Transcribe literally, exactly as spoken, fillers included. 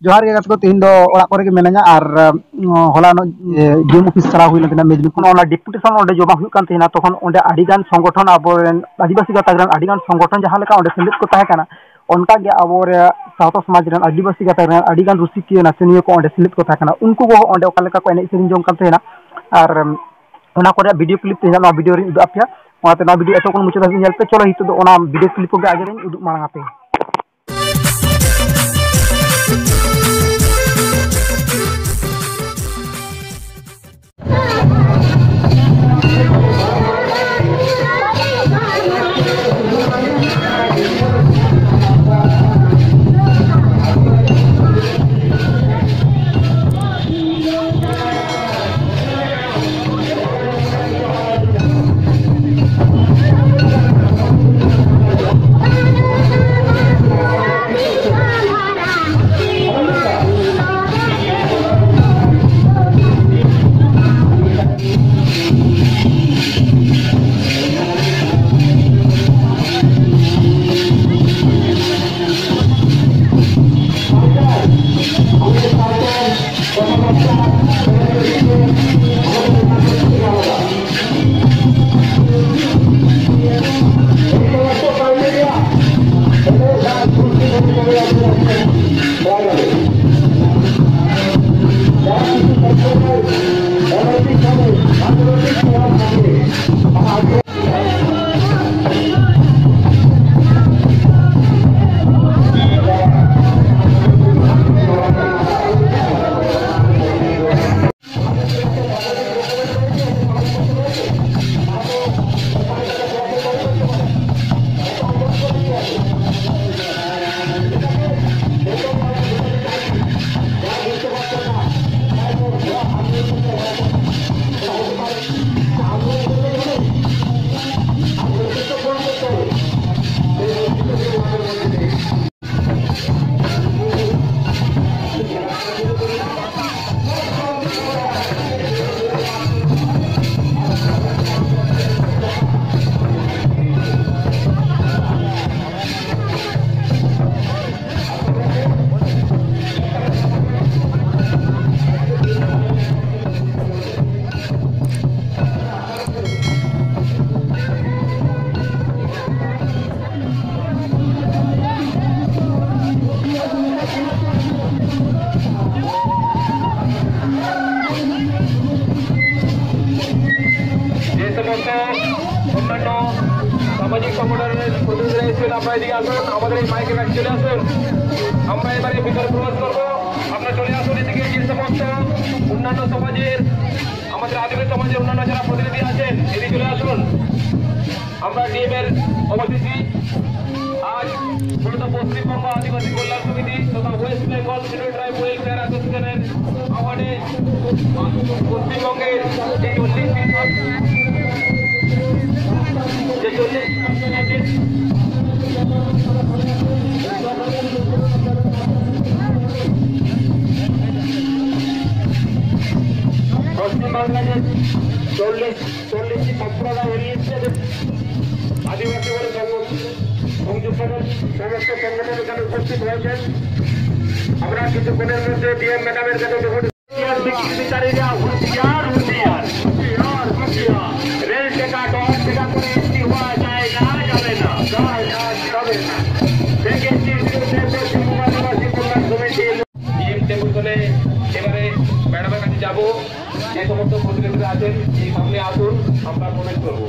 ᱡᱚᱦᱟᱨ ᱜᱮ ᱜᱟᱛᱮ ᱠᱚ, ᱛᱮᱦᱮᱧ ᱫᱚ ᱚᱲᱟᱜ ᱠᱚᱨᱮ ᱜᱮ ᱢᱮᱱᱟᱹᱧᱟ᱾ ᱟᱨ ᱦᱚᱞᱟᱱᱚᱜ ᱰᱤ ᱮᱢ ᱚᱯᱷᱤᱥ ᱪᱟᱞᱟᱣ ᱦᱩᱭ ᱞᱮᱱ ᱛᱟᱦᱮᱱᱟ ᱢᱮᱡᱽᱵᱤ ᱠᱷᱚᱱ᱾ ᱚᱱᱟ ᱰᱮᱯᱩᱴᱮᱥᱚᱱ ᱚᱸᱰᱮ ᱡᱚᱢᱟ ᱦᱩᱭᱩᱜ ᱠᱟᱱ ᱛᱟᱦᱮᱱᱟ, ᱛᱚᱠᱷᱚᱱ ᱚᱸᱰᱮ ᱟᱹᱰᱤᱜᱟᱱ ᱥᱚᱝᱜᱚᱴᱷᱚᱱ, ᱟᱵᱚᱨᱮᱱ ᱟᱹᱫᱤᱵᱟᱹᱥᱤ ᱜᱟᱛᱟᱠ ᱨᱮᱱ ᱟᱹᱰᱤᱜᱟᱱ ᱥᱚᱝᱜᱚᱴᱷᱚᱱ ᱡᱟᱦᱟᱸ ᱞᱮᱠᱟ ᱚᱸᱰᱮ ᱥᱮᱞᱮᱫ ᱠᱚ ᱛᱟᱦᱮᱸ ᱠᱟᱱᱟ, ᱚᱱᱠᱟᱜᱮ ᱟᱵᱚᱨᱮ ᱥᱟᱶᱛᱟ ᱥᱚᱢᱟᱡᱽ ᱨᱮᱱ ᱟᱹᱫᱤᱵᱟᱹᱥᱤ ᱜᱟᱛᱟᱠ ᱨᱮᱱ ᱟᱹᱰᱤᱜᱟᱱ ᱨᱩᱥᱤᱠᱤᱭᱟᱹ ᱱᱟᱪᱚᱱᱤᱭᱟᱹ ᱠᱚ ᱚᱸᱰᱮ ᱥᱮᱞᱮᱫ ᱠᱚ ᱛᱟᱦᱮᱸ ᱠᱟᱱᱟ᱾ ᱩᱱᱠᱩ ᱠᱚᱦᱚᱸ ᱚᱸᱰᱮ ᱚᱠᱟ ᱞᱮᱠᱟ ᱠᱚ ᱮᱱᱮᱡ ᱥᱮᱨᱮᱧ ᱡᱚᱝ ᱠᱟᱱ ᱛᱟᱦᱮᱱᱟ, ᱟᱨ ᱚᱱᱟ ᱠᱚᱨᱮ ᱵᱷᱤᱰᱤᱭᱳ ᱠᱞᱤᱯ ᱛᱮᱦᱮᱧ ᱱᱚᱣᱟ ᱵᱷᱤᱰᱤᱭᱳ ᱨᱤᱧ ᱩᱫᱩᱜ ᱟᱯᱮᱭᱟ᱾ ᱚᱱᱟᱛᱮ ᱱᱚᱣᱟ ᱵᱷᱤᱰᱤᱭᱳ ᱮᱛᱚᱠᱷᱚᱱ ᱢᱩᱪᱟᱹᱫ ᱫᱷᱟᱹᱵᱤᱡ ᱧᱮᱞ ᱯᱮ᱾ ᱪᱚᱞᱚ, ᱱᱤᱛᱚᱜ ᱫᱚ ᱚᱱᱟ ᱵᱷᱤᱰᱤᱭᱳ ᱠᱞᱤᱯ ᱠᱚᱜᱮ ᱟᱜᱮ ᱨᱤᱧ ᱩᱫᱩᱜ ᱢᱟᱲᱟᱝ ᱟᱯᱮᱭᱟ᱾ এদিকে আসুন, আমাদের এই মাইকে ব্যাগ চলে আসুন। আমরা এবারে ভিতরে প্রবেশ করবো। আপনারা চলে আসুন এদিকে, যে সমস্ত অন্যান্য সমাজের, আমাদের আদিবাসী সমাজের অন্যান্য যারা প্রতিনিধি আছেন, এদিকে চলে আসুন। আমরা ডিএম এর অতিথি আজ মূলত পশ্চিমবঙ্গ আদিবাসী কল্যাণ সমিতি তথা West Bengal schedule tribe welfare অ্যাসোসিয়েশনের আহ্বানে পশ্চিমবঙ্গের যে চল্লিশ যে চল্লিশ পশ্চিমবাংলার যে চল্লিশ চল্লিশটি সম্প্রদায় এরিয়েছে, আদিবাসী বলে সংগঠন, সংযুক্ত সমস্ত সংগঠন এখানে উপস্থিত হয়েছেন। আমরা কিছুক্ষণের মধ্যে ডিএম ম্যাডামের কাছে ডেপুটি বিচারীরা হুঁশিয়ার, হুঁশিয়ার, হুঁশিয়ার, হুঁশিয়ার। রেল টেকা, ডলার টেকা করে এমপি হওয়া যায় না, যাবে না। দেখেছি, বিরুদ্ধে পশ্চিমবঙ্গ আদিবাসী কল্যাণ সমিতি। ডিএম টেবিল এবারে ম্যাডামের কাছে যাবো। যে সমস্ত প্রতিনিধিরা আছেন, এই সামনে আসুন, আমরা প্রবেশ করবো।